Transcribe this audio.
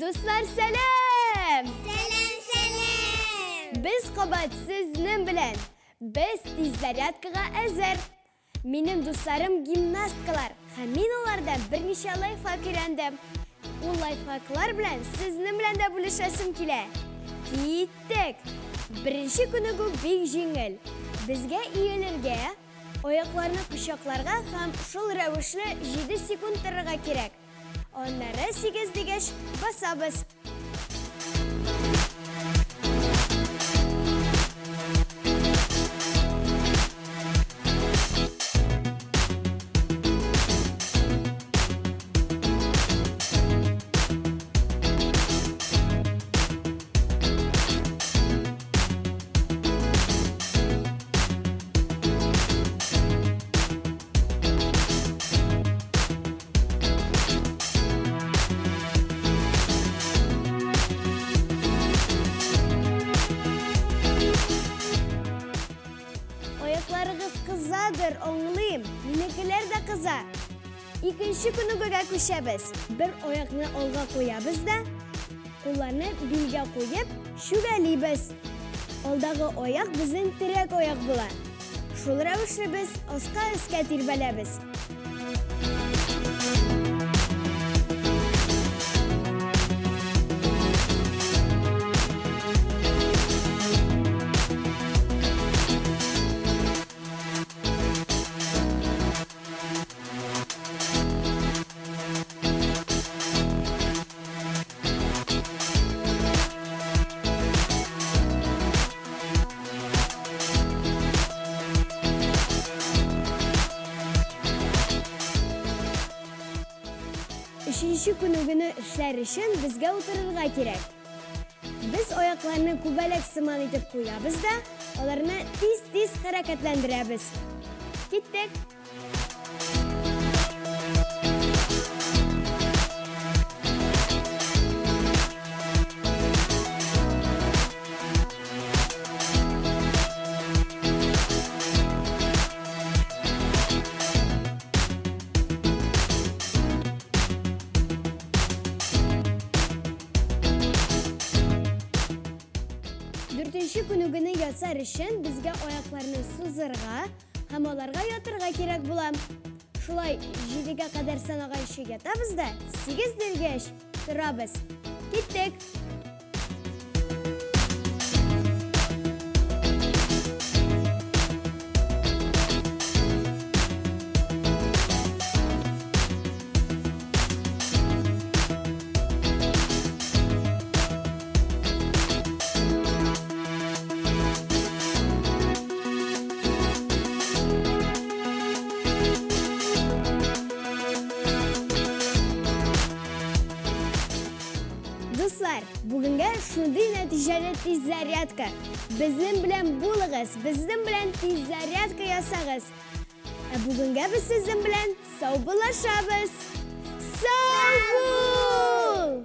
Дуслар, сәлам! Сәлам, сәлам! Без кабат сезнең белән. Без тиз зарядкага әзер. Минем дусларым гимнасткалар, һәм мин алардан берничә лайфхак өйрәндем. Ул лайфхаклар белән сезнең белән дә бүлешәсем килә. Киттек! Беренче күнегү бик җиңел. Безгә иелергә, аякларны кочакларга һәм шул рәвешле 7 секунд торырга кирәк. Аннары 8 дигәч басабыз. Аякларыгыз кызадыр, аңлыйм. Минекеләр дә кыза. Икенче күнегүгә күчәбез. Бер аякны алга куябыз да, кулларны билгә куеп, чүгәлибез. Алдагы аяк безнең терәк аяк була. Шул рәвешле без аска өскә тирбәләбез. Өченче күнегүне эшләр өчен безгә утырырга кирәк. Без аякларны күбәләк сыман итеп куябыз да, аларны тиз-тиз хәрәкәтләндерәбез. Киттек! Дүртенче күнегүне ясар өчен безгә аякларны сузырга һәм аларга ятырга кирәк була. Шулай 7-гә кадәр санаганчы ятабыз да, 8 дигәч торабыз. Киттек! Дуслар, бүгенгә шундый нәтиҗәле тиз зарядка. Безнең белән булыгыз, безнең белән тиз зарядка ясагыз. Ә бүгенгә без сезнең белән саубуллашабыз. Сау бул!